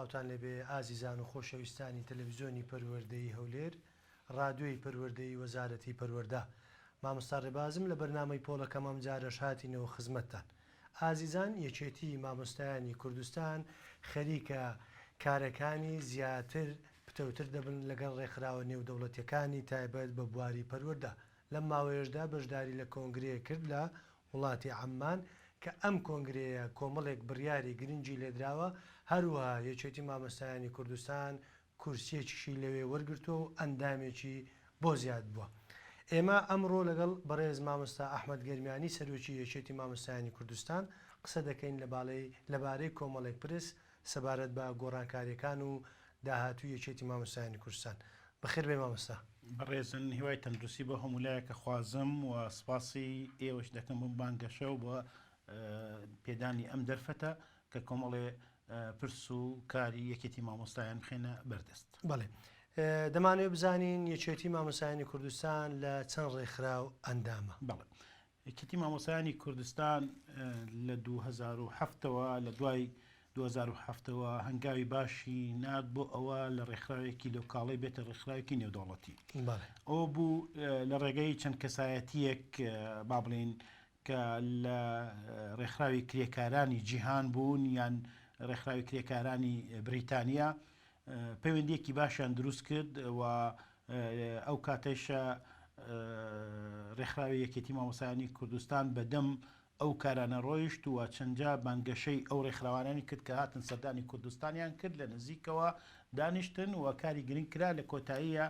سڵاوتان لێبێ ئازیزان و خۆشەویستانی تەلەفزیۆنی پەروەردەیی هەولێر، ڕادیۆی پەروەردەیی وەزارەتی پەروەردە. مامۆستا ڕێبازم لە بەرنامەی پۆڵەکەم ئەمجارەش هاتینەوە خزمەتتان. ئازیزان یەکێتی مامۆستایانی کوردستان خەریکە کارەکانی زیاتر پتەوتر دەبن لەگەڵ ڕێکخراوە نێودەوڵەتیەکانی تایبەت بە بواری پەروەردە. لەم ماوەیەشدا بەشداری لە کۆنگرەیەک کرد لە وڵاتی عەممان کە ئەم کۆنگرەیە کۆمەڵێک بڕیاری گرنگی لێدراوە، هەروەها یەکێتی مامۆستایانی کوردستان کورسیەکیشی لەوێ وەرگرتووە و ئەندامێکی بۆ زیاد بووە. ئێمە ئەمڕۆ لەگەڵ بەڕێز مامۆستا ئەحمەد گەرمیانی سەرۆکی یەکێتی مامۆستایانی کوردستان قسە دەکەین لەبارەی کۆمەڵێک پرس سەبارەت بە گۆڕانکاریەکان و داهاتووی یەکێتی مامۆستایانی کوردستان. بەخێر بێی مامۆستا. بەڕێزن هیوای تەندروستی بۆ هەموو لایەک ئەخوازم و سپاسی ئێوەش دەکەم بۆ بانگەشە و بۆ پێدانی ئەم دەرفەتە کە کۆمەڵێ پرس و کاری یەکێتی مامۆستایان بخێنە بەردەست. بەڵێ دەمانەوێت بزانین یەکێتی مامۆستایانی کوردستان لە چەند ڕێکخراو ئەندامە؟ بەڵێ یەکێتی مامۆستایانی کوردستان لە 2007 ەوە لە دوای 2007 ەوە هەنگاوی باشی نارد بۆ ئەوە لە ڕێکخراوێکی لۆکاڵی بێتە ڕێکخراوێکی نێودەوڵەتی. ئەوە بوو لە ڕێگەی چەند کەسایەتیەک با بڵین کە لە ڕێکخراوی کرێکارانی جیهان بوون یان ڕێکخراوی کرێکارانی بریتانیا پەیوەندیەکی باشیان دروست کرد و ئەو کاتەیشە ڕێکخراوی یەکێتی مامۆستایانی کوردستان بەدەم ئەو کارانە ڕۆیشت و چەندجا بانگەشەی ئەو ڕێکخراوانانی کرد کە هاتن سەردانی کوردستانیان کرد لە نزیکەوە دانیشتن و کاری گرنگ کرا لە کۆتاییە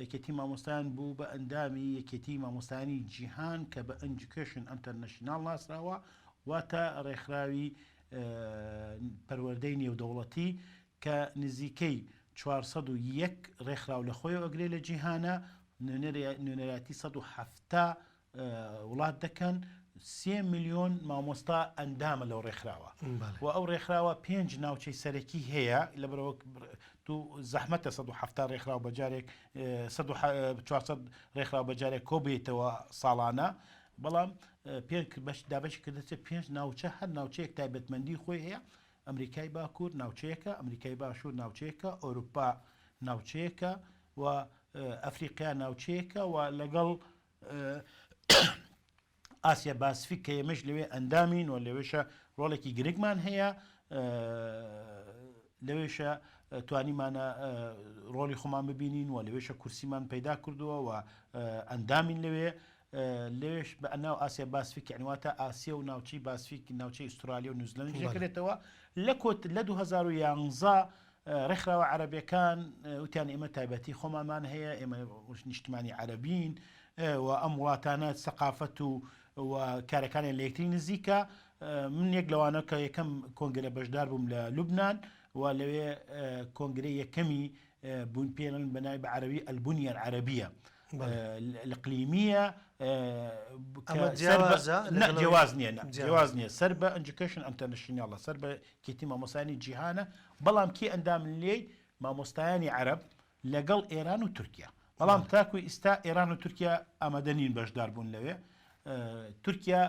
یەکێتی مامۆستایان بوو بە ئەندامی یەکێتی مامۆستایانی جیهان کە بە Education International ناسراوە واتە ڕێکخراوی پەروەردەی نێودەوڵەتی کە نزیکەی 401 ڕێکخراو لە خۆیەوە ئەگرێ لە جیهانە نوێنەرایەتی 170 وڵات دەکەن سێ ملیۆن مامۆستا ئەندامە لەو ڕێکخراوە و ئەو ڕێکخراوە پێنج ناوچەی سەرەکی هەیە لەبەرەوە تو زەحمەتە 170 ڕێکخراو بە جارێک 400 ڕێکخراو بە جارێک کۆبێتەوە ساڵانە بەڵام پێ بەش دابەشی کردەچێت پێنج ناوچە هەر ناوچەیەک تایبەتمەندی خۆی هەیە ئەمریکای باکوور ناوچەیەکە ئەمریکای باشوور ناوچەیەکە ئەوروپا ناوچەیەکە و ئەفریقیا ناوچەیەکە و لەگەڵ ئاسیا باسفیک کە ئێمەش لەوێ ئەندامین و لەوێشە ڕۆڵێکی گرنگمان هەیە لەوێشە توانیمانە ڕۆڵی خۆمان ببینین و لەوێشە کورسیمان پەیدا کردووە و ئەندامین لەوێ لەوێش بە ناو ئاسیا باسفیک یعنی واتە ئاسیا و ناوچەی باسفیک ناوچەی ئوسترالیا و نیوزلەندیش دەکرێتەوە لە کۆت لە 2011 ڕێکخراوە عەرەبیەکان وتیان ئێمە تایبەتی خۆمانمان هەیە ئێمە نیشتمانی عەرەبین و ئەم وڵاتانە سەقافەت و و کارەکانیان لە یەکتری نزیکە من یەک لەوانە کە یەکەم کۆنگرە بەشدار بووم لە لوبناان و لەوێ کۆنگرەی یەکەمی بوون پێڵن بە ناوی بە عەرەبی البنیە العربیە الاقلیمیە جیاواز نییە جیاواز نییە سەر بە Education International ە سەر بە یەکێتی مامۆستایانی جیهانە بەڵام کێ ئەندامن لێی مامۆستایانی عەرەب لەگەڵ ئێران و تورکیا بەڵام تاکو ئیستا ئێران و تورکیا ئامادە نین بەشدار بوون لەوێ تورکیا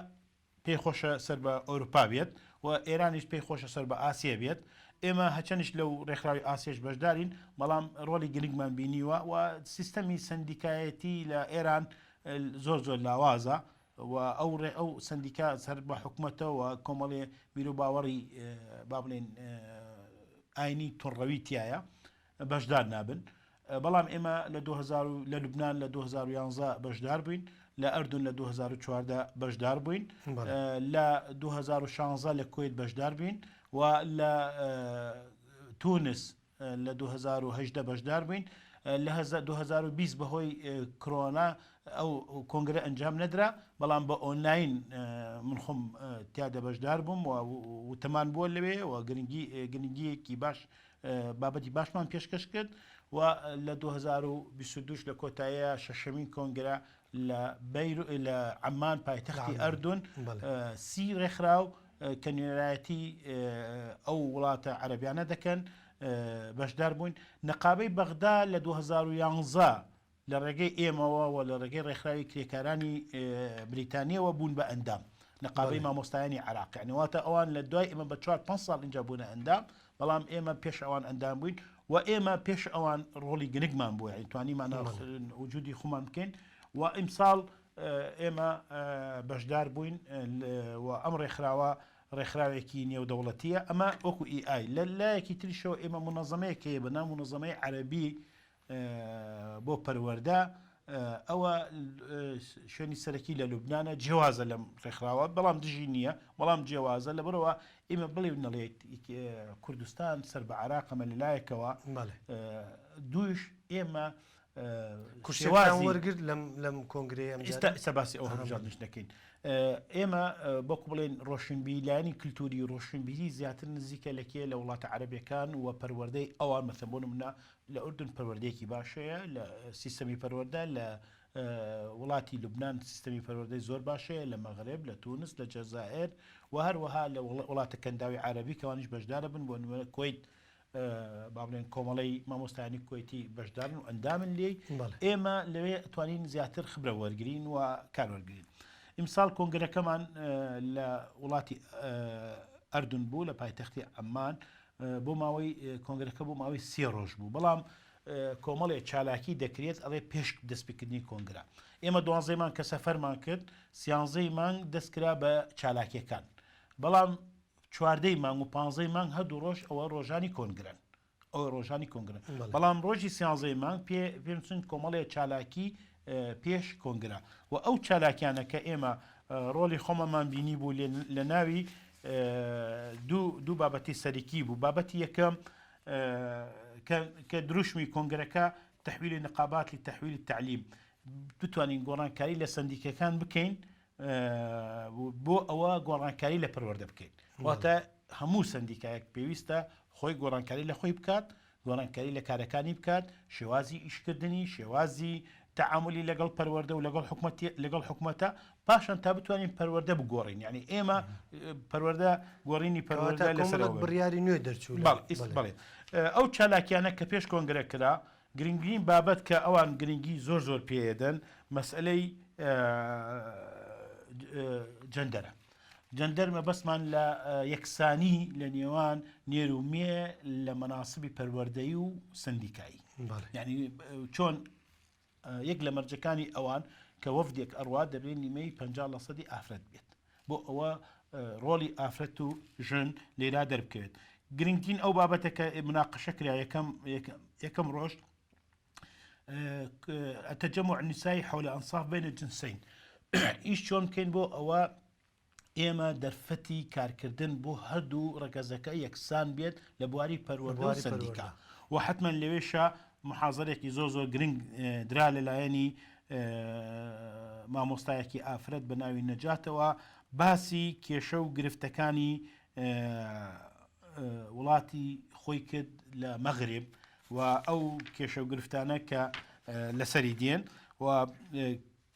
پێی خۆشە سەر بە ئەوروپا بێت و ئێرانیش پێی خۆشە سەر بە ئاسیا بێت ئێمە هەچەنیش لەو ڕێکخراوی ئاسیش بەشدارین بەڵام ڕۆڵی گرنگمان بینیوە و سیستەمی سندیکایەتی لە ئێران زۆر زۆر لاوازە و ئەو ڕێ ئەو سندیکا سەر بە حکومەتە و کۆمەڵێ بیر و باوەڕی با بڵێن ئاینی توندڕەوی تایە بەشدار نابن بەڵام ئێمە لە 2000 لە لوبناان لە 2011 بەشدار بووین لە ئەردون لە 2014 بەشدار بووین لە 2016 لە کوێت بەشدار بووین و لە تونس لە 2018 بەشدار بووین لە 2020 بەهۆی کرۆنا ئەو کۆنگرە ئەنجام نەدرا بەڵام بە ئۆنلاین من خۆم تیادا بەشدار بووم و وتەمان بووە لەوێ و گرنگی گرنگیەکی باش بابەتی باشمان پێشکەش کرد و لە 2022 لە کۆتاییە شەشەمین کۆنگرە لە بەیر لە عەمان پایتەختی ئەردون سی ڕێکخراو کە نوێنەرایەتی ئەو وڵاتە عەرەبیانە دەکەن بەشدار بووین نەقابەی بەغدا لە 2011 لە ڕێگەی ئێمەوە و لە ڕێگەی ڕێکخراوی کرێکارانی بریتانیەوە بوون بە ئەندام نەقابەی مامۆستایانی عراق یعنی واتە ئەوان لە دوای ئێمە بە چوار پێنج ساڵ اینجا بوونە ئەندام. بەڵام ئێمە پێش ئەوان ئەندام بووین و ئێمە پێش ئەوان ڕۆڵی گرنگمان بوو یانی توانیمان وجودی خۆمان بکەین و ئیمساڵ ئێمە بەشدار بووین و ئەم ڕێکخراوە ڕێکخراوێکی نێودەوڵەتیە ئەمە وەکو EI لە لایەکی تریشەوە ئێمە منەزەمەیەک هەیە بە ناو منەزەمەی عەرەبی بۆ پەروەردە ئەوە شوێنی سەرەکی لە لوبناانە جیاوازە لەم ڕێکخراوە بەڵام دژی نییە بەڵام جیاوازە لەبەرەوە ئێمە بڵێ نەڵێت کوردستان سەر بە عراقەمە لەلایەکەوە دووش ئێمە کورسیەکان وەرگرت لەم لەم کۆنگرەی ئەم ئێستا ئێستا باسی ئەو هەڵبژاردنش دەکەین ئێمە بەکو بڵێن ڕۆشنبیری لایەنی کللتوری ڕۆشنبیری زیاتر نزیکە لە کێ لە وڵاتە عەرەبیەکان و پەروەردەی ئەوان مەسەن بۆ نمونە لە ئوردن پەروەردەیەکی باشەیە لە سیستەمی پەروەردە لە وڵاتی لوبناان سیستەمی پەروەردەی زۆر باشەیە لە مەغرب لە تونس لە جەزائر و هەروەها لە وڵاتە کەنداوی عەربی کەوانیش بەشدارە بن بۆ نمونە کوەیت با بڵێن کۆمەڵەی مامۆستایانی کوەیتی بەشدارن و ئەندامن لێی ئێمە لەوێ توانین زیاتر خبرە وەرگین و کار وەرگین ئیمساڵ کۆنگرەکەمان لە وڵاتی ئەردون بوو لە پایتەختی ئەممان بۆ ماوەی کۆنگرەکە بۆ ماوەی سێ ڕۆژ بوو بەڵام کۆمەڵێ چالاکی دەکرێت ئەڵێ پێش دەستپێکردنی کۆنگرە ئێمە دوانزەی مانگ کە سەفەرمان کرد سیانزەی مانگ دەستکرا بە چالاکیەکان بەڵام چواردەی مانگ و پانزەی مانگ هەردوو ڕۆژ ئەوە ڕۆژانی کۆنگرەن ئەوە ڕۆژانی کۆنگرە بەڵام ڕۆژی سیانزەی مانگ پێ پێم چون کۆمەڵێ چالاکی پێش کۆنگرە و ئەو چالاکیانە کە ئێمە ڕۆڵی خۆمەمان بینی بوو لە ناوی دوو بابەتی سەرکی بوو بابەتی یەکەم کە دروشمی کۆنگرەکە تحویل نقابات لتحویل التعلیم بتوانین گۆڕانکاری لە سندیکەکان بکەین بۆ ئەوە گۆڕانکاری لە پەروەردە بکەین واتە هەموو سندیکایەک پێویستە خۆی گۆڕانکاری لە خۆی بکات گۆڕانکاری لە کارەکانی بکات شێوازی ئیشکردنی شێوازی تعاملی لەگەڵ پەروەردە و لەگەڵ حکومەت لەگەڵ حکومەتە پاشان تا بتوانین پەروەردە بگۆڕین یعنی ئێمە پەروەردە گۆڕینی پەروەردە لەسەر بڕیاری نوێ دەرچوو بەڵێ ئەو چالاکیانە کە پێش کۆنگرە کرا گرنگترین بابەت کە ئەوان گرنگی زۆر زۆر پێیەدەن مەسئەلەی جەندەرە. جەندەر مەبەستمان لە یەکسانی لە نێوان نێر و مێ لە مەناسبی پەروەردەیی و سندیکایی. یعنی چۆن یەک لە مەرجەکانی ئەوان کە وەفدێک ئەڕوات دەبێت نیمەی 50 لە سەدی ئافرەت بێت. بۆ ئەوە ڕۆڵی ئافرەت و ژن لێرا دەربکەوێت. گرنگترین ئەو بابەتە کە مناقەشە کرا یەکەم یەکەم ڕۆژ التجمع النسائي حول انصاف بين الجنسين ئیش چۆن بکەین بۆ ئەوە ئێمە دەرفەتی کارکردن بۆ هەردوو ڕەگەزەکە یەکسان بێت لە بواری پەروەردە و سەندیکا و حتمما لەوێشە محازەرێکی زۆر زۆر گرنگ درا لەلایەنی مامۆستایەکی ئافرەت بە ناوی نەجاتەوە باسی کێشە و گرفتەکانی وڵاتی خۆی کرد لە مەغرب و ئەو کێشە و گرفتانە کە لەسەری دێن و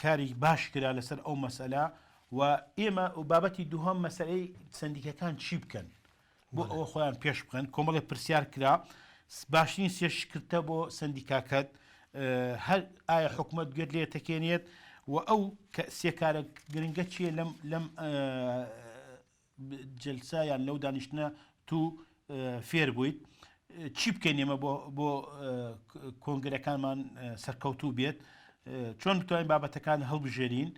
کاری باش کرا لەسەر ئەو مەسەلە و ئێمە و بابەتی دووهەم مەسەلەی سەندیکەکان چی بکەن بۆ ئەوە خۆیان پێش بخەن کۆمەڵێ پرسیار کرا باشترین سێشکردە بۆ سەندیکاکەت هەر ئایا حکوومەت گوێت لێ تەکێنێت و ئەو سێکارە گرنگە چییە لەم لەم جلسە یان لەو دانیشتنە تو فێر بوویت چی بکەین ئێمە بۆ بۆ کۆنگرەکانمان سەرکەوتوو بێت چۆن بتوانین بابەتەکان هەڵبژێرین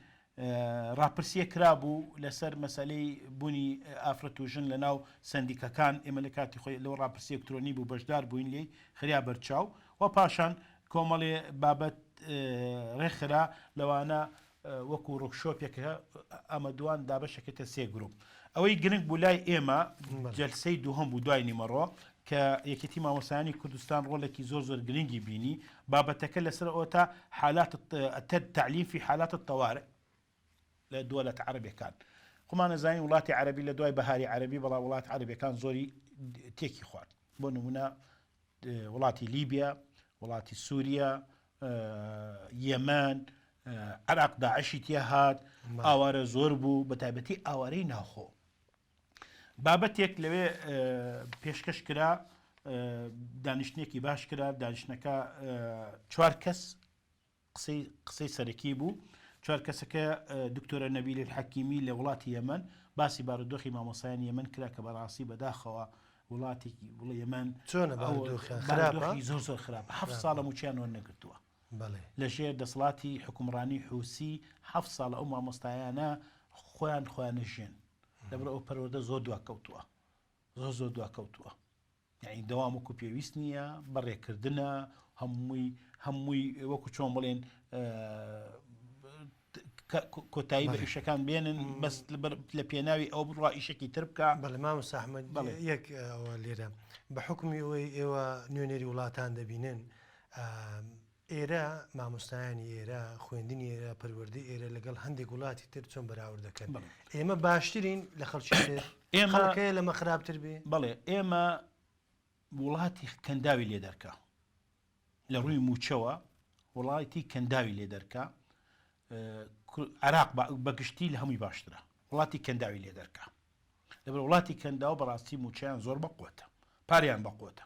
ڕاپرسیە کرابوو لەسەر مەسلەی بوونی ئافرەت و ژن لە ناو سندیکەکان ئێمە لە کاتی خۆی لەو ڕاپرسی ئەلکترۆنی بوو بەشدار بووین لێی خریا بەرچاو و پاشان کۆمەڵێ بابەت ڕێکخرا لەوانە وەکو ڕۆکشۆپێکە ئامادوان دابەشەکەتە سێ گروپ ئەوەی گرنگ بوو لای ئێمە جەلسەی دووهەم بوو دوای نیمەڕۆ کە یەکێتی مامۆستایانی کوردستان ڕۆڵێکی زۆر زۆر گرنگی بینی بابەتەکە لەسەر ئەوتا حالات التعلیم في حالات الطوارئ لە دووەلەت عەرەبیەکان خۆمان ئەزانین وڵاتی عەرەبی لە دوای بەهاری عەرەبی بەڵام وڵات عەرەبیەکان زۆری تێکی خوارد بۆ نمونە وڵاتی لیبیا وڵاتی سووریا یەمەن عراق داعشی تێ هات ئاوارە زۆر بوو بە تایبەتی ئاوارەی ناوخۆ بابەتێک لەوێ پێشکەش کرا دانیشتێکی باش کرا دانیشتنەکە چوار کەس قسەی قسەی سەرەکی بوو چوار کەسەکە دکتۆرە نەبیل حەکیمی لە وڵاتی یەمەن باسی بارودۆخی مامۆسایان یەمەن کرا کە بەڕاستی بەداخەوە. وڵاتێکی وڵی یەمەن چۆنە بارودۆخیان خراپە؟ بارودۆخی زۆر زۆر خراپە هەفت ساڵە مووچەیان وەرنەگرتووە بەڵێ. لە ژێر دەسەڵاتی حوکمڕانی حوسی هەفت ساڵە ئەو مامۆستایانە خۆیان خۆیان نەژیێن لەبەر ئەو پەروەردە زۆر دواکەوتووە زۆر زۆر دواکەوتووە یعنی دەوام وەکو پێویست نییە بەڕێکردنە هەمووی هەمووی وەکو چۆن بڵێن کۆتایی بە ئیشەکان بێنن بەس لە پێناوی ئەو بڕوا ئیشێکی تر بکە. بەڵێ مامۆستا ئەحمەد یەک ئەوە لێرە بە حوکمی ئەوەی ئێوە نوێنەری وڵاتان دەبینن ئێرە مامۆستایانی ئێرە خوێندنی ئێرە پەروەردەی ئێرە لەگەڵ هەندێک وڵاتی تر چۆن بەراورد دەکەن ئێمە باشترین لە خەڵکی تر ئێمە خەڵک هەیە لەمە خراپتر بێ؟ بەڵێ ئێمە وڵاتی کەنداوی لێ دەرکا لە ڕووی مووچەوە وڵاتی کەنداوی لێ دەرکا عراق بەگشتی لە هەمووی باشترە وڵاتی کەنداوی لێ دەرکا لەبەر وڵاتی کەنداو بەڕاستی مووچەیان زۆر بەقوتە پاریان بەقوتە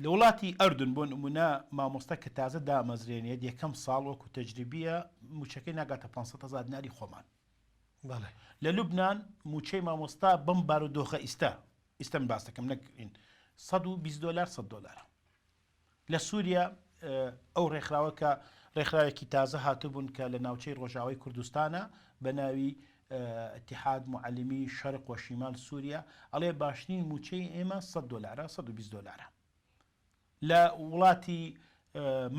لە وڵاتی ئەردن بۆ نمونە مامۆستا کە تازە دامەزرێنێت یەکەم ساڵ وەکو تەجریبیە مووچەکەی ناگاتە 500 هزار دیناری خۆمان بەڵێ لە لوبناان مووچەی مامۆستا بەم بارودۆخە ئیستا ئیستا من باس دەکەم نەک 120 دلار 100 دلارە لە سووریا ئەو ڕێکخراوە کە ڕێکخراوێکی تازە هاتبوون کە لە ناوچەی ڕۆژاوای کوردستانە بە ناوی اتحاد معلمی شرق و شمال سوریا ئەڵێ باشترین مووچەی ئێمە 100 دلارە 120 دلارە لە وڵاتی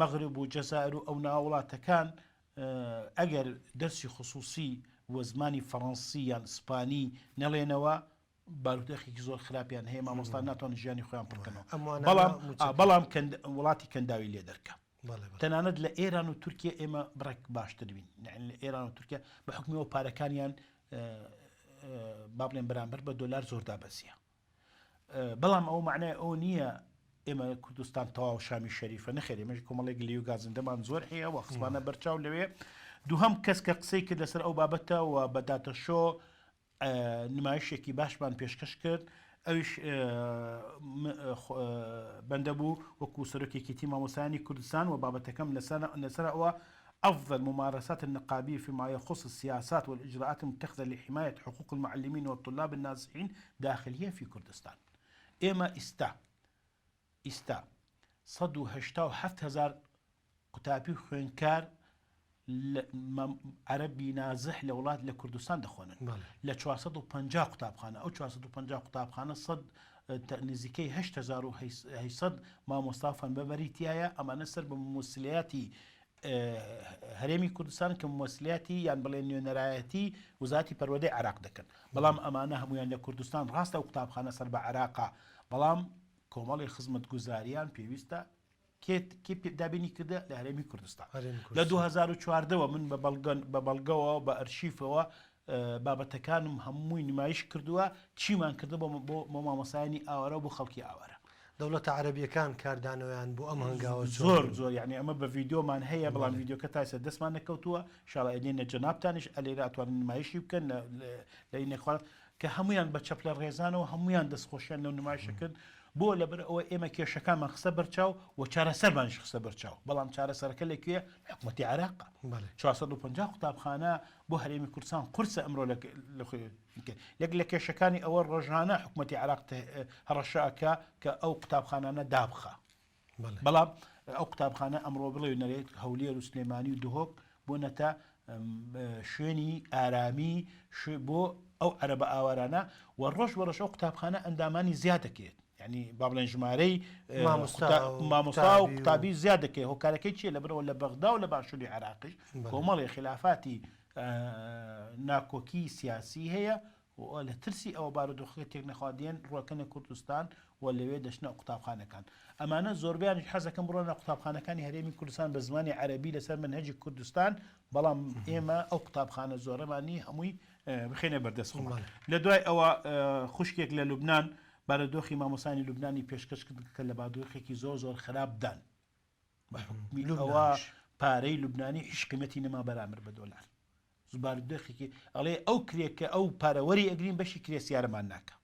مەغرب و جەزائر و ئەو ناوە وڵاتەکان ئەگەر دەرسی خصوصی و زمانی فەڕەنسی یان ئیسپانی نەڵێنەوە بارودۆخێکی زۆر خراپیان هەیە مامۆستا ناتوانن ژیانی خۆیان پڕکەنەوە بەڵام بەڵام وڵاتی کەنداوی لێ دەرکە تەنانەت لە ئێران و تورکیا ئێمە بڕێک باشتر بین لە ئێران و تورکیا بە حکومیەوە پارەکانیان با بڵێن بەرامبەر بە دۆلار زۆر دابەزیە بەڵام ئەو معنای ئەو نییە ئێمە کوردستان تەواو شامی شەریفە نەخێر ئێمەش کۆمەڵێک گلەیی و گازندەمان زۆر هەیە و خستمانە بەرچاو لەوێ دووهەم کەس کە قسەی کرد لەسەر ئەو بابەتە و بە data show نمایشێکی باشمان پێشکەش کرد ئەویش بەندە بوو وەکو سەرۆکی یەکێتی مامۆستایانی کوردستان و بابەتەکەم لەسەر ئەوە أفضل ممارسات النقابية فيما يخص السياسات والإجراءات المتخذة لحماية حقوق المعلمين والطلاب النازحين داخليا في كردستان ئێمە ئیستا ئیستا 187 هزار قوتابی و خوێندکار عەرەبی نازح لە وڵات لە کوردستان دەخوێنن لە 450 قوتابخانە ئەو 450 قوتابخانە سەد نزیکەی 8800 مامۆستا فەرمانبەری تایە ئەمانە سەر بە مومەسیلیاتی هەرێمی کوردستان کە مومەسیلیاتی یان بڵێن نوێنەرایەتی وزارەتی پەروەردەی عێراق دەکەن بەڵام ئەمانە هەمویان لە کوردستان ڕاستە و قوتابخانە سەر بە عێراقا بەڵام کۆمەڵی خزمەتگوزاریان پێویستە کێ کێ دابینی کردە لە هەرێمی کوردستان لە 2014 وە من بە بەڵگە بە بەڵگەوە بە ئەرشیفەوە بابەتەکانم هەمووی نمایش کردووە چیمان کردە بۆ بۆ مامۆسایانی ئاوارە و بۆ خەڵکی ئاوارە. دەوڵەتە عەرەبییەکان کاردانەوەیان بۆ ئەم هەنگاوە چۆن زۆر زۆر یعنی ئەمە بە ڤیدیۆمان هەیە بەڵام ڤیدیۆکە تا ئێستا دەستمان نەکەوتووە ئینشاڵڵا ئەلێنە جەنابتانیش ئەلێرە ئەتوانن نمایشی بکەن لە ئینەخوا کە هەموویان بە چەپلە ڕێزانەوە هەموویان دەستخۆشیان لەو نمایشە کرد بۆ لەبەر ئەوە ئێمە کێشەکانمان خستە بەرچاو و چارەسەرمانیش خستە بەرچاو بەڵام چارەسەرەکە لە کوێ لە حکومەتی عێراقە 450 قوتابخانە بۆ هەرێمی کوردستان قورسە ئەمڕۆ لە یەک لە کێشەکانی ئەوە ڕۆژانە حکومەتی عێراق هەڕەشە ئەکا کە ئەو قوتابخانانە دابخا بەڵام ئەو قوتابخانە ئەمڕۆ بڵێ نەرێت هەولێر و سلێمانی و دهۆک بوونەتە شوێنی ئارامی بۆ ئەو عەرەبە ئاوارانە و ڕۆژ بە ڕۆژ ئەو قوتابخانە ئەندامانی زیاد دەکرێت یعنی با بڵێن ژمارەی مامۆستا و قوتابی زیاد دەکەی هۆکارەکەی چیە لە برەوە لە بەغدا و لە باشووری عێراقیش کۆمەڵی خلافاتی ناکۆکی سیاسی هەیە و لە ترسی ئەوە بارودۆخەکە تێکنەخوا دێن ڕوەکەنە کوردستان و لەوێ دەچنە قوتابخانەکان. ئەمانە زۆربەیانیش حەزەکەن بڕۆنە قوتابخانەکانی هەرێمی کوردستان بە زمانی عەرەبی لەسەر مەنهەجی کوردستان، بەڵام ئێمە ئەو قوتابخانە زۆرەمان نییە هەمووی بخەینە بەردەست خۆمان. لە دوای ئەوە خوشکێک لە لوبنان بارودۆخی مامۆستایانی لوبنانی پێشکەش کرد کە لە بارودۆخێکی زۆر زۆر خراپدان. بە حوکمی ئەوە پارەی لوبنانی هیچ قیمەتی نەما بەرامبەر بە دۆلار. بارودۆخێکی ئەڵێ ئەو کرێ کە ئەو پارە وەری ئەگرین بەشی کرێ سیارەمان ناکە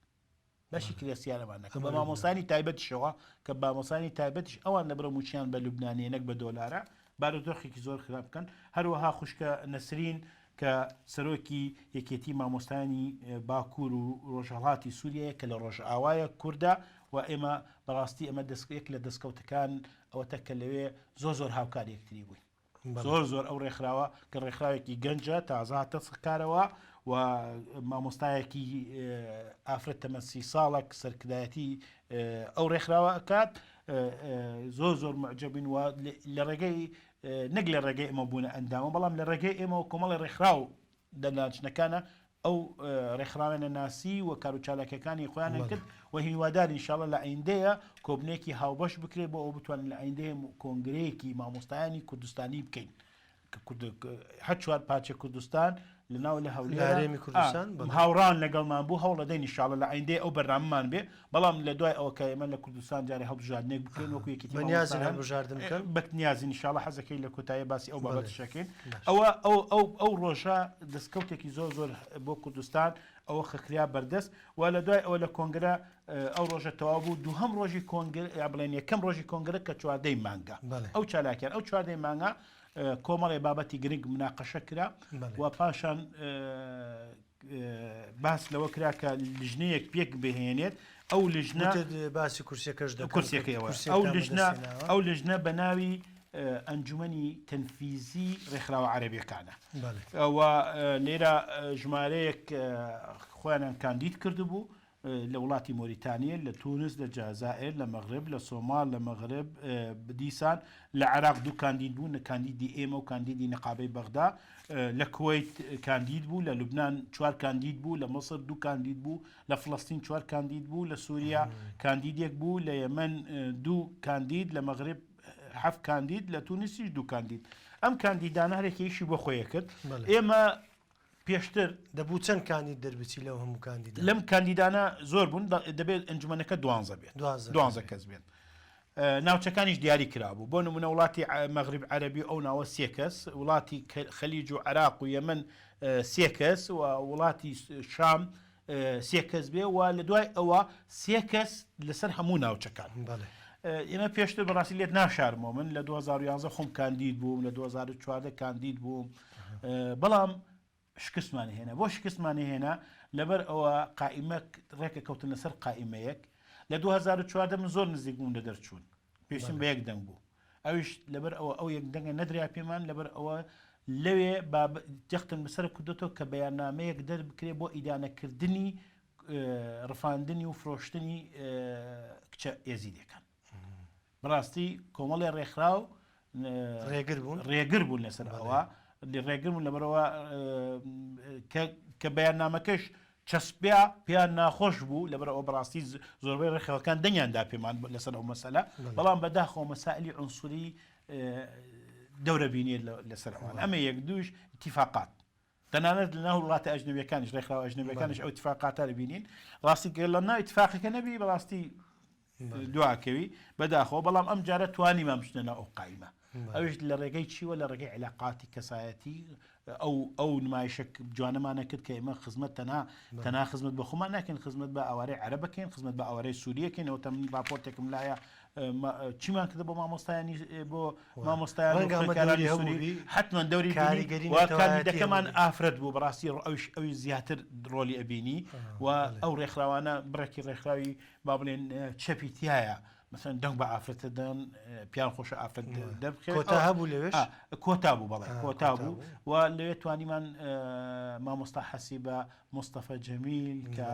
بەشی کرێ سیارەمان ناکە بە مامۆستانی تایبەتیشەوە کە مامۆستانی تایبەتیش ئەوان لە بڕە موچیان بە لوبنانیە نەک بە دۆلارە بارودۆخێکی زۆر خراپ بکەن هەروەها خوشکە نەسرین. کە سەرۆکی یەکێتی مامۆستایانی باکوور و ڕۆژهەڵاتی سووریایە کە لە ڕۆژئاوایە کوردە و ئێمە بەڕاستی ئەمە یەک لە دەستکەوتەکان ئەوەتە کە لەوێ زۆر زۆر هاوکار یەکتری بووین. زۆر زۆر ئەو ڕێکخراوە کە ڕێکخراوێکی گەنجە تازە هاتە کارەوە و مامۆستایەکی ئافرەت تەمەن سی ساڵە سەرکردایەتی ئەو ڕێکخراوە ئەکات زۆر زۆر معجبین و لە ڕێگەی نەک لە ڕێگەی ئێمە بوونە ئەندامە بەڵام لە ڕێگەی ئێمەوە کۆمەڵی ڕێکخراو دەناچنەکانە ئەو ڕێکخراوێنە ناسی و کاروچالاکیەکانی خۆیانیان کرد و هیوادارین ان شاءاللە لە ئایندەیە کۆبنێکی هاوبەش بکرێت بۆ ئەوە بتوانین لە ئایندەیە کۆنگرەیەکی مامۆستایانی کوردستانی بکەین هەر چوار پارچە کوردستان لە ناو لە هەولێر هەرێمی کوردستان هاوڕان لەگەڵمان بوو هەوڵەدەین ان شاءاللە لە ئایندەی ئەو بەرنامەمان بێ بەڵام لە دوای ئەوە کە ئێمە لە کوردستان جارێ هەڵبژاردنێک بکەین وەکو یەکێتی بەنیازن هەڵبژاردن بکەن؟ بەنیازین ان شاءاللە حەزەکەی لە کۆتایی باسی ئەو بابەتەش ئەکەین ئەوە ئەو ئەو ئەو ڕۆژە دەستکەوتێکی زۆر زۆر بۆ کوردستان ئەوە خریا بەردەست و لە دوای ئەوە لە کۆنگرە ئەو ڕۆژە تەواو بوو دووهەم ڕۆژی کۆنگر یا بڵێن یەکەم ڕۆژی کۆنگرە کە چواردەی مانگە ئەو چالاکیان ئەو چواردەی مانگە کۆمەڵێ بابەتی گرنگ مناقەشە کرا و پاشان باس لەوە کرا کە لیژنەیەک پێک بهێنێت ئەو لیژنە باسی کورسیەکەش کورسیەکەیەوە ئەو لیژنە ئەو لیژنە بە ناوی ئەنجومەنی تەنفیزی ڕێکخراوە عەرەبیەکانە ئەوە لێرە ژمارەیەک خۆیانیان کاندید کردبوو لە وڵاتی مۆریتانیە، لە تونس، لە جازائر، لە مەغرب، لە سۆماڵ، لە مەغرب دیسان لە عێراق دوو کاندید بوون، کاندیدی ئێمە و کاندیدی نەقابەی بەغدا، لە کوەیت کاندید بوو، لە لوبنان چوار کاندید بوو، لە مەسر دوو کاندید بوو، لە فلەستین چوار کاندید بوو، لە سوریا کاندیدێک بوو، لە یەمەن دوو کاندید، لە مەغرب حەفت کاندید، لە تونسیش دوو کاندید. ئەم کاندیدانە هەرێک ئیشی بۆ خۆی ئەکرد. ئێمە پێشتر. دەبوو چەند کاندید دەربچی لەو هەموو کاندیدانە؟ لەم کاندیدانە زۆر بوون، دەبێت ئەنجومەنەکە دوانزە بێت، دوانزە کەس بێت. ناوچەکانیش دیاری کرابوو، بۆ نمونە وڵاتی مەغریب عەرەبی و ئەو ناوە سێ کەس، وڵاتی خەلیج و عێراق و یەمەن سێ کەس و وڵاتی شام سێ کەس بێ و لە دوای ئەوە سێ کەس لەسەر هەموو ناوچەکان. ئێمە پێشتر بەڕاستی لێت ناشارمەوە من لە 2011 خۆم کاندید بووم لە 2014 کاندید بووم بەڵام شکستمان هێنا بۆ شکستمان هێنا لەبەر ئەوە قائیمە ڕێکە کەوتن لەسەر قائیمەیەک لە 2014 من زۆر نزیک بووم لە دەرچوون پێشتم بە یەک دەنگ بوو ئەویش لەبەر ئەوە ئەو یەک دەنگە نەدرا پێمان لەبەر ئەوە لەوێ جەختن بەسەر کردێتەوە کە بەیاننامەیەک دەربکرێ بۆ ئیدانەکردنی ڕفاندنی و فرۆشتنی کچە ئێزیدەکان بەڕاستی کۆمەڵێ ڕێکخراو ڕێگر بوون ڕێگر بوون لەسەر ئەوە ڕێگر بوون لەبەرەوە کە بەیاننامەکەش چەسپیا پێیان ناخۆش بوو لەبەرەوە بەڕاستی زۆربەی ڕێکخراوەکان دەنگیان دا پێمان لەسەر ئەو مەسەلە بەڵام بەداخەوە مەسائلی عنسوری دەورە بینێت لەسەر ئەوان ئەمە یەک دووش اتفاقات تەنانەت لە ناو وڵاتە ئەجنەبیەکانیش ڕێکخراوە ئەجنەبیەکانیش ئەو ئیتفاقاتە دەبینین ڕاستی گەر لە ناو ئیتفاقەکە نەبی بەڕاستی دواکەوی بەداخەوە بەڵام ئەم جارە توانیمان بچنە ناو ئەو قایمە ئەویش لە ڕێگەی چیوە لە ڕێگەی علاقاتی کەسایەتی ئەو ئەو نمایشە جوانەمانە کرد کە ئێمە خزمەت تەنها تەنها خزمەت بە خۆمان ناکەین خزمەت بە ئاوارەی عەرەبەکەین خزمەت بە ئاوارەی سووریەکەین ئەوە من راپۆرتێکم لایە چیمان کردە بۆ مامۆستایانی بۆ مامۆستایان حتمما دەوری کاریگەری کاندیدەکەمان ئافرەت بوو بەڕاستی ئەوش ئەوی زیاتر ڕۆلی ئەبینی و ئەو ڕێکخراوانە بڕێکی ڕێکخراوی با بڵێن چەپی تایە مثلەن دەنگ بە ئافرەتە دەن پیان خۆشە ئافرەت دەربخێت کۆتا هەبوو لەوێش کۆتا بوو بەڵێ کۆتا بوو و لەوێ توانیمان مامۆستا حەسیبە مستەفە جەمیل کە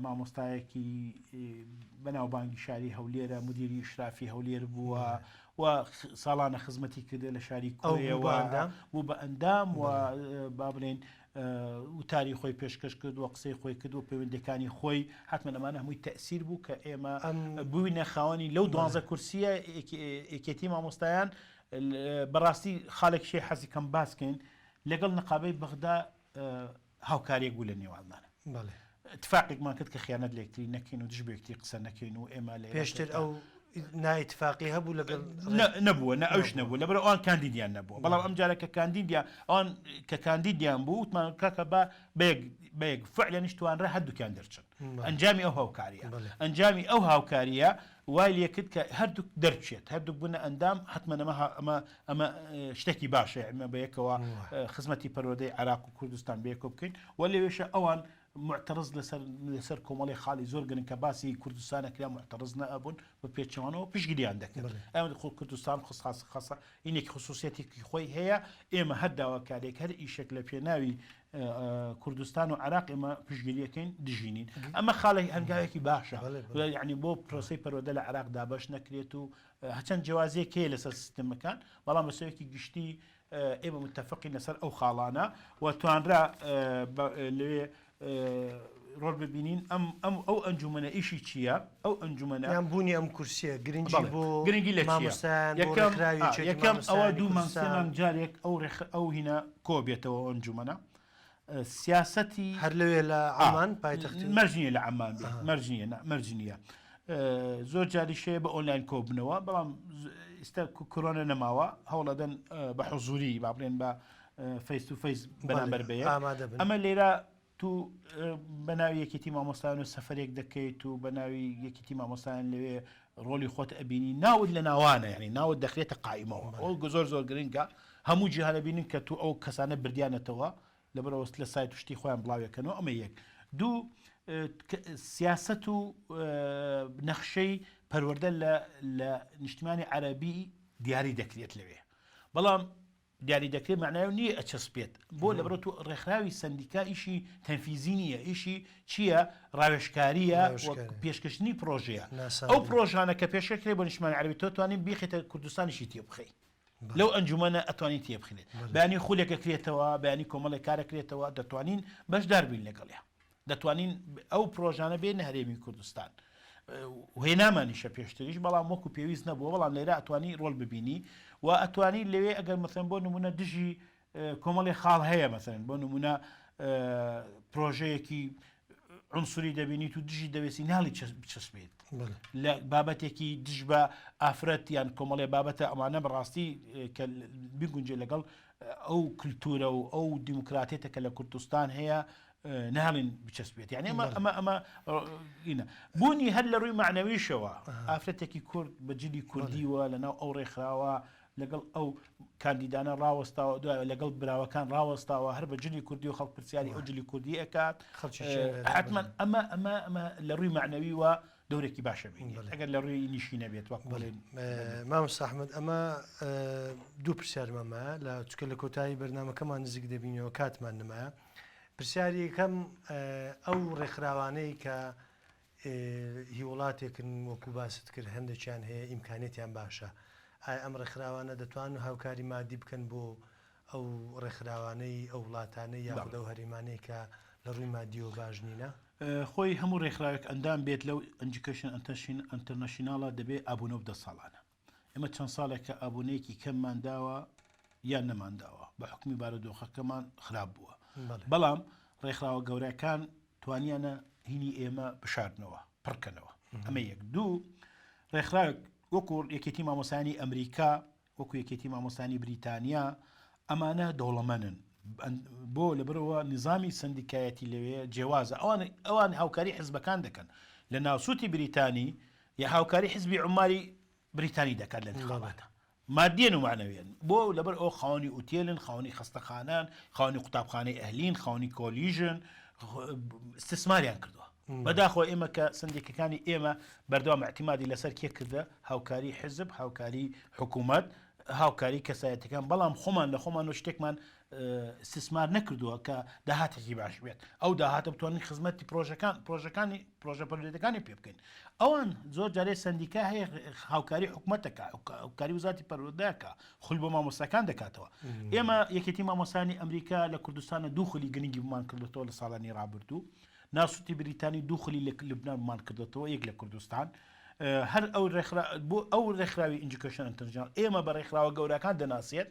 مامۆستایەکی بەناوبانگی شاری هەولێرە، مدیری ئیشرافی هەولێر بووە و ساڵانە خزمەتی کردە لە شاری کۆیەوە بوو بە ئەندام و با بڵێن وتاری خۆی پێشکەش کرد و قسەی خۆی کرد و پەیوەندەکانی خۆی حتمما ئەمانە هەمووی تەسیر بوو کە ئێمە بووینە خاوەنی لەو دوانزە کورسیە یەکێتی مامۆستایان بەڕاستی خاڵێک شێ حەزی کەم باسکەین لەگەڵ نقابەی بەغدا هاوکاریەک بوو لە نێوانمان. بەڵێ. ئیتفاقێکمان کرد کە خیانەت لە یەکتری نەکەین و دژ بە یەکتری قسە نەکەین و ئێمە لە پێشتر ئەو نائیتفاقی هەبوو لەگەڵ نەبووە نە ئەوش نەبوو لەبەر ئەوان کاندیدیان نەبووە بەڵام ئەم جارە کە کاندیدیان ئەوان کە کاندیدیان بوو وتمان کاکە با بەیەک بەیەک فعلەنیش توانرا هەردووکیان دەرچن. ئەنجامی ئەو هاوکاریە ئەنجامی ئەو هاوکاریە وای لێکرد کە هەردووک دەرچێت هەردووک بوونە ئەندام حتمما ئەمە ئەمە ئەمە شتێکی باشە ئەمە بە یەکەوە خزمەتی پەروەردەی عێراق و کوردستان بەیەکەوە بکەین و لەوێشە ئەوان معترض لەسەر لەسەر کۆمەڵی خاڵی زۆر گرنگ کە باسی کوردستانە کرا معترض نەئەبوون بە پێچەوانەوە پشتگیریان دەکرد ئەوان خۆ کوردستان خاص خاصە ئینێکی خصوصیەتێکی خۆی هەیە ئێمە هەر داواکارێک هەر ئیشێک لە پێناوی کوردستان و عراق ئێمە پشتگیریەکەین دژینین ئەمە خاڵی هەنگاوێکی باشە یعنی بۆ پرۆسی پەروەردە لە عراق دابەش نەکرێت و هەچەند جیاوازیەک هەیە لەسەر سیستمەکان بەڵام بە شێوەیەکی گشتی ئێمە متفقین لەسەر ئەو خاڵانە و توانرا لەوێ ڕۆڵ ببینین ئەم ئەم ئەو ئەنجومەنە ئیشی چییە ئەو ئەنجومەنە یان بوونی ئەم کورسیە گرنگی بۆ گرنگی لە مامۆستایان بۆ یەکەم ڕێکخراوی یەکێتی یەکەم ئەوە مامۆستایانی دوو مانگ سێ کوردستان مانگ جارێک ئەو ڕێخ ئەو هینە کۆ بێتەوە ئەنجومەنە سیاسەتی هەر لەوێ لە ئا عەمان پایتەختی مەرج نییە لە عەمان بێت مەرج نییە نا مەرج نییە زۆر جاریش هەیە بە ئۆنلاین کۆبنەوە بەڵام ئیستا کۆرۆنا نەماوە هەوڵەدەن بە حزوری با بڵێن بە face to face بەرامبەر بە یەک ئامادە بن ئەمە لێرە تو بە ناوی یەکێتی مامۆستایان و سەفەرێک دەکەیت و بە ناوی یەکێتی مامۆستایان لەوێ ڕۆلی خۆت ئەبینی ناوت لە ناوانە یعنی ناوت دەخرێتە قائیمەوە ئەو زۆر زۆر گرنگە هەموو جیهانە بینن کە تو ئەو کەسانە بردیانەتەوە لەبەرئەوە لە سایت و شتی خۆیان بڵاویەکەنەوە ئەمە یەک دوو سیاسەت و نەخشەی پەروەردە لە لە نیشتمانی عەربی دیاری دەکرێت لەوێ بەڵام دیاری دەکرێت معنای نییە ئەچەسپێت بۆ لەبەر تۆ ڕێکخراوی سەندیکا ئیشی تەنفیزی نییە ئیشی چییە ڕاوێژکاریە پێشکەشتنی پرۆژەیە ئەو پرۆژانە کە پێشکرێ بۆ نیشتمانی عەربی تۆ توانین بیخیتە کوردستانیشی تێ بخەی لەو ئەنجومەنە ئەتوانین تێبخرێت بەیانی خولێک ئەکرێتەوە بەیانی کۆمەڵێک کار ئەکرێتەوە دەتوانین بەشدار بین لەگەڵیا دەتوانین ئەو پرۆژانە بێنە هەرێمی کوردستان هێنامانیشە پێشتریش بەڵام وەکو پێویست نەبووە بەڵام لێرە ئەتوانی ڕۆل ببینی و ئەتوانی لەوێ ئەگەر مەسەن بۆ نمونە دژی کۆمەڵی خاڵ هەیە مەسەن بۆ نمونە پرۆژەیەکی عنسوری دەبینیت و دژی دەوێسی ناڵی بچەسپێت لە بابەتێکی دژ بە ئافرەت یان کۆمەڵێ بابەتە ئەمانە بەڕاستی کە بگونجێ لەگەڵ ئەو کللتورە و ئەو دیموکراتێتە کە لە کوردستان هەیە ناڵین بچەسپێت یعنی ئەمە ئەمە ئەمە ئینە بوونی هەر لە ڕووی معنەویشەوە ئافرەتێکی کورد بە جلی کوردیوە لەناو ئەو ڕێکخراوە لەگەڵ ئەو کاندیدانە ڕاوەستاوە دوای لەگەڵ براوەکان ڕاوەستاوە هەر بە جلی کوردی و خەڵک پرسیاری ئەو جلی کوردی ئەکات حتمما ئەمە ئەمە ئەمە لە ڕووی معنەوی وە دەورێکی باشە بینێت ئەگەر لە ڕووی نیشی نەبێت وەک بڵێن مامۆستا ئەحمەد ئەمە دوو پرسیارمان مایە لە چکە لە کۆتایی بەرنمەکەمان نزیک دەبینەوە کاتمان نمایە پرسیاری یەکەم ئەو ڕێکخراوانەی کە هی وڵاتێکن وەکو باست کرد هەندێکیان هەیە ئیمکانیەتیان باشە ئایا ئەم ڕێکخراوانە دەتوانن هاوکاری مادی بکەن بۆ ئەو ڕێکخراوانەی ئەو وڵاتانەی یاخود ئەو هەرێمانەی کە لە ڕووی مادیەوە باش نینە؟ خۆی هەموو ڕێکخراوێک ئەندام بێت لەو Education International ە دەبێ ئابوونە بدە ساڵانە. ئێمە چەند ساڵێکە ئابوونەیەکی کەممان داوە یان نەمانداوە بە حوکمی بارودۆخەکەمان خراپ بووە بەڵام ڕێکخراوە گەورەکان توانیانە هینی ئێمە بشارنەوە پڕکەنەوە ئەمە یەک دوو ڕێکخراوێک وەکو یەکێتی مامۆسانی ئەمریکا وەکو یەکێتی مامۆستانی بریتانیا ئەمانە دەوڵەمەنن بۆ لەبەرەوە نظامی سندیکایەتی لەوێ جیاوازە ئەوان ئەوان هاوکاری حزبەکان دەکەن لە ناوسوتی بریتانی یا هاوکاری حزبی عومالی بریتانی دەکات لە انتخاباتە مادیەن و معنەویەن بۆ لەبەر ئەو خاوەنی ئوتێلن خاوەنی خەستەخانان خاوەنی قوتابخانەی ئەهلین خاوەنی کۆلیژن استثماریان کردووە بەداخەوە ئێمە کە سندیکەکانی ئێمە بەردەوام اعتمادی لەسەر کێ کردە هاوکاری حزب هاوکاری حکوومەت هاوکاری کەسایەتەکان بەڵام خۆمان لە خۆمان و شتێکمان استثمار نەکردووە کە داهاتێکی باش بێت ئەو داهاتە بتوانین خزمەتی پرۆژەکان پرۆژەکانی پرۆژە پەروەردەکانی پێ بکەین ئەوان زۆر جارێ سندیکا هەیە هاوکاری حکوومەتەکە هاوکاری وزاتی پەروەردەکە خول بۆ مامۆستاکان دەکاتەوە ئێمە یەکێتی مامۆستانی ئەمریکا لە کوردستانە دوو خولی گرنگی بمان کردێتەوە لە ساڵانی ڕابردوو ناسوتی بریتانی دوو خولی لە لبنان بمان کردێتەوە یەک لە کوردستان هەر ئەو ڕێکخرا بۆ ئەو ڕێکخراوی Education International ئێمە بە ڕێکخراوە گەورەکان دەناسێت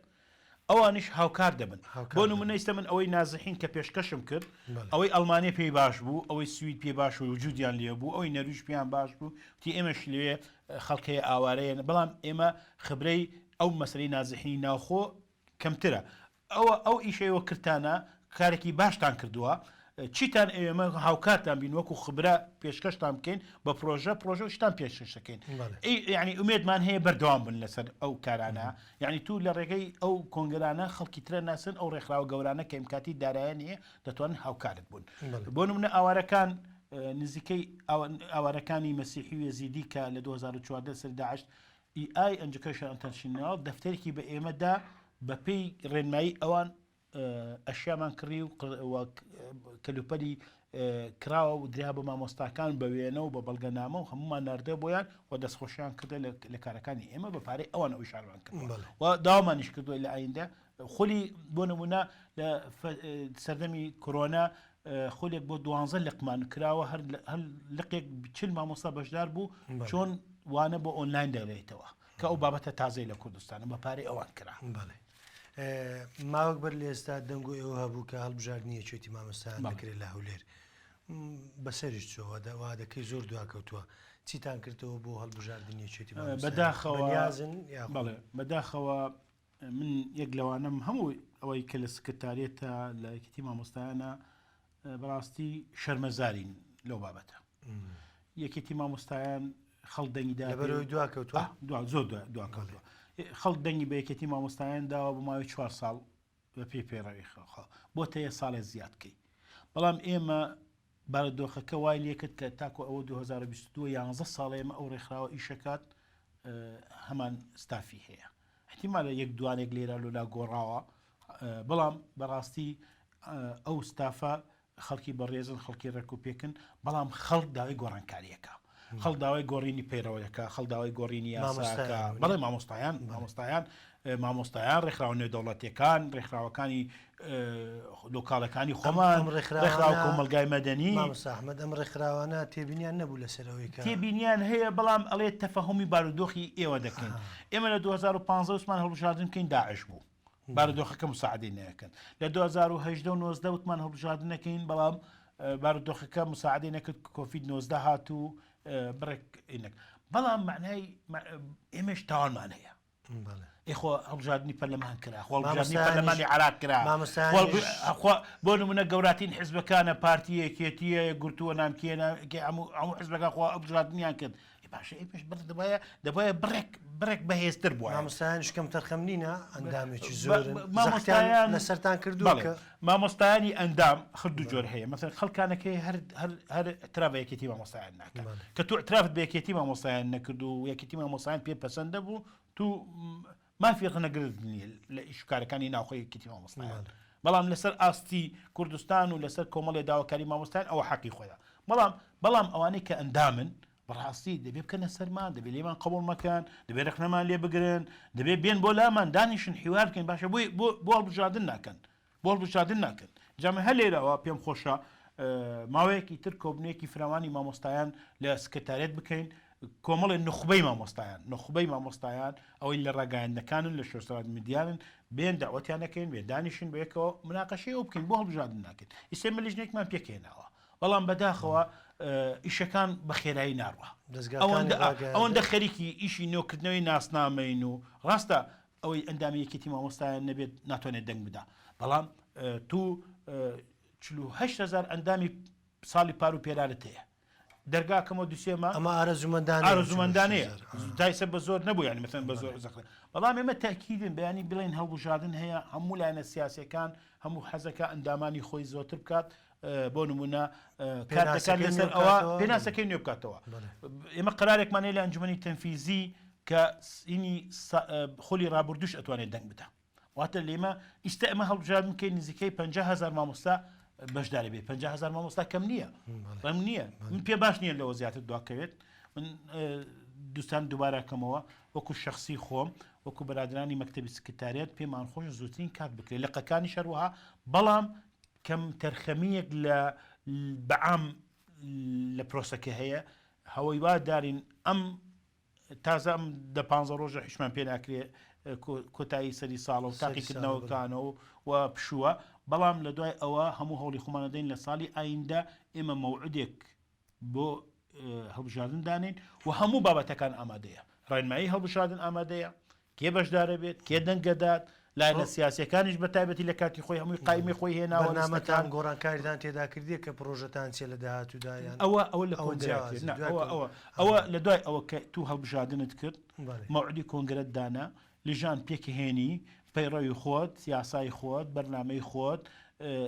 ئەوانیش هاوکار دەبن. بۆ نمونە ئیستا من ئەوەی نازحین کە پێشکەشم کرد ئەوەی ئەڵمانیا پێی باش بوو ئەوەی سوید پێی باش و وجودیان لێ بوو ئەوەی نەرویج پێیان باش بوو وتی ئێمەش لەوێ خەڵک هەیە ئاوارەیە بەڵام ئێمە خبرەی ئەو مەسەلەی نازحینی ناوخۆ کەمترە ئەوە ئەو ئیشەیەوە کردتانە کارێکی باشتان کردووە. چیتان ئەوێ ئێمە هاوکارتان بین وەکو خبرە پێشکەشتان بکەین بە پرۆژە پرۆژە و شتان پێشکەش دەکەین یعنی ئومێدمان هەیە بەردەوام بن لەسەر ئەو کارانە یعنی تو لە ڕێگەی ئەو کۆنگرانە خەڵکی ترە ناسن ئەو ڕێکخراوە گەورانە کە ئیمکاتی دارایان هەیە دەتوانن هاوکارت بوون بۆ نمونە ئاوارەکان نزیکەی ئاوارەکانی مەسیحی و یەزیدی کە لە 2014 سەر داعش EI Education International دەفتەرێکی بە ئێمە دا بەپێی ڕێنمایی ئەوان ئەشیامان کڕی و کەلوپەلی کراوە و درا بە مامۆستاکان بە وێنە و بە بەڵگەنامە و هەمومان ناردە بۆیان و دەستخۆشیان کردە لە کارەکانی ئێمە بە پارەی ئەوان ئەو شارمان کرد و داوامانیش کردووە لە ئایندە خولی بۆ نمونە لە سەردەمی کۆرۆنا خولێک بۆ دوانزە لقمان کراوە هەر لقێک چل مامۆستا بەشدار بوو چۆن وانە بۆ ئۆنلاین دەڵێتەوە کە ئەو بابەتە تازەی لە کوردستانە بە پارەی ئەوان کرا. بەڵێ ماوەک بەر لە ئێستا دەنگۆ ئێوە هەبوو کە هەڵبژاردنی یەکێتی مامۆستایان دەکرێت لە هەولێر بەسەریش چۆوە وادەکەی زۆر دواکەوتووە چیتان کردەوە بۆ هەڵبژاردنی یەکێتی مامۆستایان بەداخەوە بەنیازن یاخود؟ بەڵێ بەداخەوە من یەک لەوانەم هەموو ئەوەی کە لە سکرتاریەتە لە یەکێتی مامۆستایانە بەڕاستی شەرمەزارین لەو بابەتە یەکێتی مامۆستایان خەڵک دەنگی دا لەبەرەوەی دوا کەوتووە دوا زۆر دوا کەوتووە خەڵک دەنگی بە یەکێتی مامۆستایان داوە بۆ ماوەی چوار ساڵ بە پێی پەیڕەوی خەڵ بۆ تەیە ساڵێ زیاد کەی بەڵام ئێمە بارودۆخەکە وای لێکرد کە تاکو ئەوە 2022 یانزە ساڵ ئێمە ئەو ڕێکخراوە ئیشەکات هەمان ستافی هەیە احتیمالە یەک دوانێک لێرە لۆلا گۆڕاوە بەڵام بەڕاستی ئەو ستافە خەڵکی بەڕێزن خەڵکی ڕێک و پێکن بەڵام خەڵک داوای گۆڕانکاریەکە خەڵ داوای گۆڕینی پەیڕەوەکە خەڵ داوای گۆڕینی یاساکە بەڵێ مامۆستایان مامۆستایان مامۆستایان ڕێکخراوە نێودەوڵەتیەکان ڕێکخراوەکانی لۆکاڵەکانی خۆمان ڕێکخراوە کۆمەڵگای مەدەنی. مامۆستا ئەحمەد ئەم ڕێکخراوانە تێبینیان نەبوو لەسەر ئەوەی کە. تێبینیان هەیە بەڵام ئەڵێ تەفەهومی بارودۆخی ئێوە دەکەین. ئێمە لە 2015 وتمان هەڵبژاردن بکەین داعش بوو. بارودۆخەکە مساعدەی نەکەن. لە 2018 و 19 وتمان هەڵبژاردن نەکەین بەڵام بارودۆخەکە مساعدەی نەکرد کۆفید 19 هات و بڕێک ئینەک. بەڵام معنای ئێمەش تاوانمان هەیە. ئێ خۆ هەڵبژاردنی پەرلەمان کرا خۆ هەڵبژاردنی پەرلەمانی عراق کرا خۆ بۆ نمونە گەوراترین حزبەکانە پارتی یەکێتیە یەکگرتووە نامکێ هەموو حزبەکان خۆ هەڵبژاردنیان کرد باشە ئێ پێش بڕ دەبایە دەبایە بڕێک بڕێک بەهێزتر بووە مامۆستایانیش کەم تەرخەم نینە ئەندامێکی زۆرن مامۆستایان لەسەرتان کردووە کە مامۆستایانی ئەندام خر دوو جۆر هەیە مەسەن خەڵکانەکەی هەر هەر هەر اعتراف بە یەکێتی مامۆستایان ناکە کە تو اعترافت بە یەکێتی مامۆستایان نەکرد و یەکێتی مامۆستایان پێ پەسەند نەبوو تو مافی ڕەخنەگرت نییە لە ئیش و کارەکانی ناوخۆی یەکێتی مامۆستایان بەڵام لەسەر ئاستی کوردستان و لەسەر کۆمەڵی داواکاری مامۆستایان ئەوە حەقی خۆیە بەڵام بەڵام ئەوانەی کە ئەندامن بەڕاستی دەبێ بکەنە سەرمان دەبێ لێمان قبوڵ مەکەن دەبێ رەخنەمان لێ بگرن دەبێ بێن بۆ لامان دانیشن حیوار بکەین باشە بۆ بۆ هەڵبژاردن ناکەن بۆ هەڵبژاردن ناکەن جا من هەر لێرەوە پێم خۆشە ماوەیەکی تر کۆبنێکی فراوانی مامۆستایان لە سکرتارێت بکەین کۆمەڵی نخبەی مامۆستایان نخبەی مامۆستایان ئەوەی لە ڕاگەیاندنەکانن لە social میدیانن بێن داوەتیان نەکەین بێن دانیشن بەیەکەوە مناقەشەی ئەو بکەین بۆ هەڵبژاردن ناکەین ئیسێ من لیژنێکمان پێکهێناوە بەڵام بەداخەوە ئیشەکان بە خێرایی ناڕوا ئەوەندە خەریکی ئیشی نۆکردنەوەی ناسنامەین و ڕاستە ئەوەی ئەندامی یەکێتی مامۆستایان نەبێت ناتوانێت دەنگ بدا بەڵام تو 48000 ئەندامی ساڵی پار و پێرارت هەیە دەرگاکەمەوە دوسێمە ئەمە ئارەزومەندانە ئارەزومەندانەیە تایسە بە زۆر نەبوو ینی مەسەن بە زۆر زەخت بەڵام ئێمە تاکیدن بەیانی بڵێن هەڵبژاردن هەیە هەموو لایەنە سیاسەکان هەموو حەزەکە ئەندامانی خۆی زۆرتر بکات بۆ نمونە کار دەکات لەسەر ئەوە پێناسەکەی نوێ بکاتەوە ئێمە قرارێکمان هەیە لە ئەنجومەنی تەنفیزی کە سینی خولی ڕابردوش ئەتوانێت دەنگ بدا واتە لێمە ئیستا ئەمە هەڵبژاردن بکەین نزیکەی 500 هزار مامۆستا بەشداری بێت 500 هزار مامۆستا کەم نییە ڕم نییە من پێ باش نییە لەوە زیاتر دواکەوێت من دوستان دووبارەکەمەوە وەکو شخصی خۆم وەکو برادرانی مەکتتەبی سکرتاریت پێمان خۆش زووترین کات بکرێت لقەکانی شەروەها بەڵام کەمتەرخەمییەک لە بەعام لە پرۆسەکە هەیە، هەوەی وا دارین ئەم تازە ئەم دە پانزە ڕۆژە حیشمان پێ ناکرێ کۆتایی سەری ساڵە و تاقیکردنەوەکانەوە و پشووە، بەڵام لە دوای ئەوە هەموو هەوڵی خۆمان دەدەین لە ساڵی ئایندە ئێمە مەوعدێک بۆ هەڵبژاردن دانێین و هەموو بابەتەکان ئامادەیە، ڕێنمایی هەڵبژاردن ئامادەیە، کێ بەشدارە بێت، کێ دەنگەدات. لایەنە سیاسیەکانیش بە تایبەتی لە کاتی خۆی هەمووی قایمی خۆی هێناوە بەرنامەتان گۆڕانکاریتان تێدا کردیە کە پڕۆژەتان چیە لە داهاتوودا یان ئەوە ئەوە لە کۆنگرە ئەوە ئەوە ئەوە لە دوای ئەوە کە تو هەڵبژاردنت کرد مەوعدی کۆنگرەت دانا لژان پێکهێنی پەیڕەوی خۆت یاسای خۆت بەرنامەی خۆت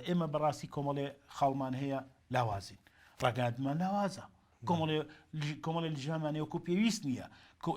ئێمە بەڕاستی کۆمەڵێ خاڵمان هەیە لاوازین ڕاگەیاندنمان لاوازە کۆمەڵێ کۆمەڵێ لژانمان هەیە وەکو پێویست نییە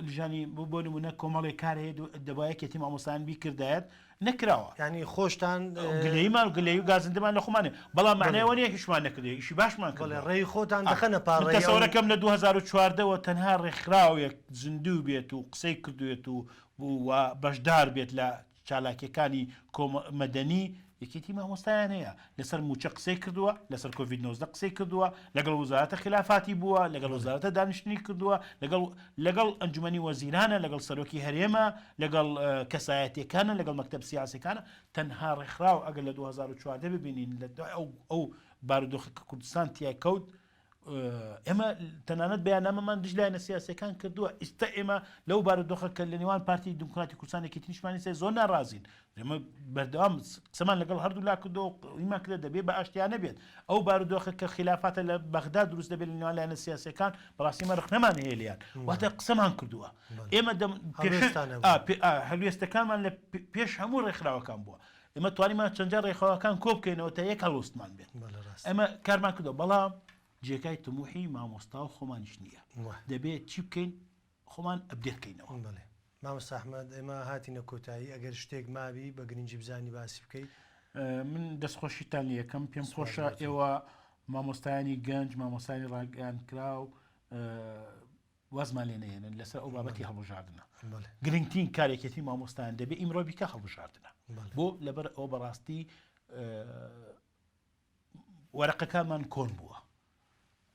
لژانی بۆ بۆ نمونە کۆمەڵێک کار هەیە دەبا یەکێتی مامۆستایان بیکردایەت نەکراوە ینی خۆشتان گلەیمان و گلەی و گازندەمان لە خۆمانێ بەڵام معنای نییە هیچمان نەکردێ ئیشی باشمان کرد ڕێی خۆتان دەخەنە پاڕێ تەسەورەکەم لە 2014ەوە تەنها ڕێکخراوێک زیندوو بێت و قسەی کردوێت و و بەشدار بێت لە چالاکیەکانی کۆمە مەدەنی یەکێتی مامۆستایان هەیە لەسەر موچە قسەی کردووە لەسەر کۆڤید 19 قسەی کردووە لەگەڵ وزارەتە خلافاتی بووە لەگەڵ وزارەتە دانیشتنی کردووە لەگەڵ لەگەڵ ئەنجومەنی وەزیرانە لەگەڵ سەرۆکی هەرێمە لەگەڵ کەسایەتیەکانە لەگەڵ مەکتەب سیاسەکانە تەنها ڕێکخراو ئەگەر لە 2014 ببینین لە دوای ئەو ئەو بارودۆخە کە کوردستان تیا کەوت ئێمە تەنانەت بەیاننامەمان دژ لایەنە سیاسەکان کردووە ئیستا ئێمە لەو بارودۆخە کە لە نێوان پارتی دیموکراتی کوردستان یەکێتی نیشتمانی سێ زۆر ناڕازین ئێمە بەردەوام قسەمان لەگەڵ هەردوو لا کردو ئیمان کرد دەبێ بە ئاشتیانە بێت ئەو بارودۆخە کە خلافاتە لە بەغدا دروست دەبێت لە نێوان لایەنە سیاسەکان بەڕاستی مە ڕخنەمان هەیە لێیان واتە قسەمان کردووە ئێمە هەلوێستەکانمان لە پێش هەموو ڕێکخراوەکان بووە ئێمە توانیمان چەند جار ڕێکخراوەکان کۆ بکەینەوە تا یەک هەڵوستمان بێت ئێمە کارمان کردەوە بەڵام جێگای تموحی مامۆستا و خۆمانیش نییە دەبێت چی بکەین خۆمان update کەینەوە. بەڵێ مامۆستا ئەحمەد ئێمە هاتینە کۆتایی ئەگەر شتێک مابی بە گرنگی بزانی باسی بکەیت. من دەستخۆشیتان لێ یەکەم پێم خۆشە ئێوە مامۆستایانی گەنج مامۆستایانی ڕاگەیاندکراو وازمان لێ نەهێنن لەسەر ئەو بابەتی هەڵبژاردنە گرنگترین کار یەکێتی مامۆستایان دەبێ ئیمڕۆ بیکە هەڵبژاردنە بۆ لەبەر ئەو بەڕاستی وەرەقەکانمان کۆن بووە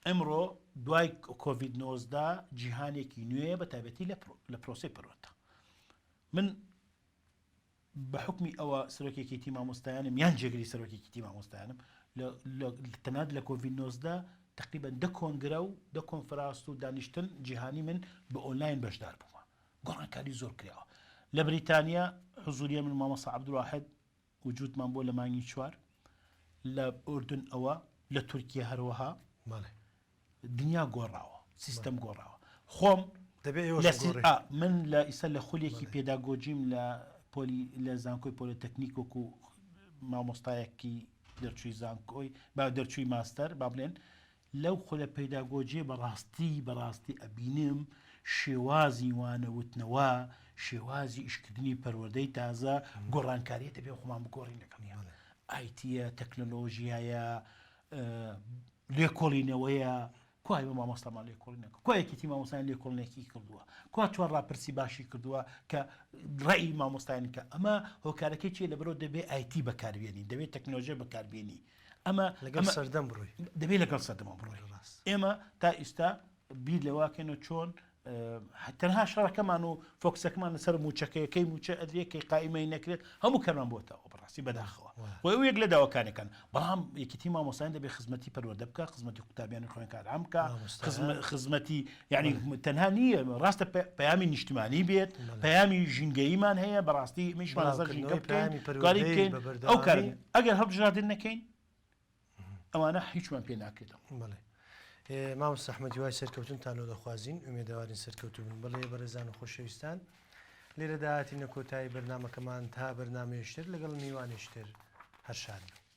ئەمڕۆ دوای کۆڤید 19 جیهانێکی نوێ بە تایبەتی لە پرۆسی پەروەردە من بە حوکمی ئەوە سەرۆکی یەکێتی مامۆستایانم یان جێگری سەرۆکی یەکێتی مامۆستایانم تەنانەت لە کۆڤید 19 تقریبا دە کۆنگرە و دە کۆنفراس و دانیشتن جیهانی من بە ئۆنلاین بەشدار بوومە گۆڕانکاری زۆر کراوە لە بریتانیا حزوریە من مامۆستا عەبدولواحد وجودمان بۆ لە مانگی چوار لە ئوردن ئەوە لە تورکیا هەروەها دنیا گۆڕاوە سیستەم گۆڕاوە خۆم من لە ئیسە لە خولێکی پێداگۆجیم لە پۆلی لە زانکۆی پۆلۆتەکنیک وەکو مامۆستایەکی دەرچووی زانکۆی با دەرچووی ماستەر با بڵێن لەو خولە پێداگۆجیە بەڕاستی بەڕاستی ئەبینم شێوازی وانەوتنەوە شێوازی ئیشکردنی پەروەردەی تازە گۆڕانکاریە دەبێ خۆمان بگۆڕین لەگەڵیان ئایتیە تەکنەلۆژیایە لێکۆڵینەوەیە کوا ئێمە مامۆستامان لێکۆڵینەکە کوا یەکێتی مامۆستایان لێکۆڵینێکی کردووە کوا چوار ڕاپرسی باشی کردووە کە ڕێی مامۆستایان کە ئەمە هۆکارەکەی چیە لەبەرەوە دەبێ ئایتی بەکاربێنی دەبێت تەکنۆلۆژیا بەکاربێنی ئەمە لەگەڵ سەردەم بڕۆی دەبێت لەگەڵ سەردەمە بڕۆی ئێمە تا ئیستا بیر لەواکەینەوە چۆن تەنها شەڕەکەمان و فۆکسەکەمان لەسەر موچەکەیە کەی موچە ئەدرێ کەی قائیمەی نەکرێت هەموو کەمان بۆتەوە بەڕاستی بەداخەوە خۆی ئەو یەک لە داواکانەکان بەڵام یەکێتی مامۆستایان دەبێت خزمەتی پەروەردە بکە خزمەتی قوتابیان و خوێندکاران بکە خزمەتی یعنی تەنها نییە ڕاستە پەیامی نیشتمانی بێت پەیامی ژینگەییمان هەیە بەڕاستی میشمان لەسەر ژینگە بکەین کاری بکەین ئەو کار ئەگەر هەڵبژاردن نەکەین ئەوانە هیچمان پێ ناکرێتەوە. بەڵێ مامۆستا ئەحمەد هیوای سەرکەوتنتان لۆ دەخوازین ئومێدەوارین سەرکەوتوو بن بەڵێ بەڕێزان و خۆشەویستان لێرەدا هاتینە کۆتایی بەرنامەکەمان تا بەرنامەیەشتر لەگەڵ میوانێشتر هەر شاد بن.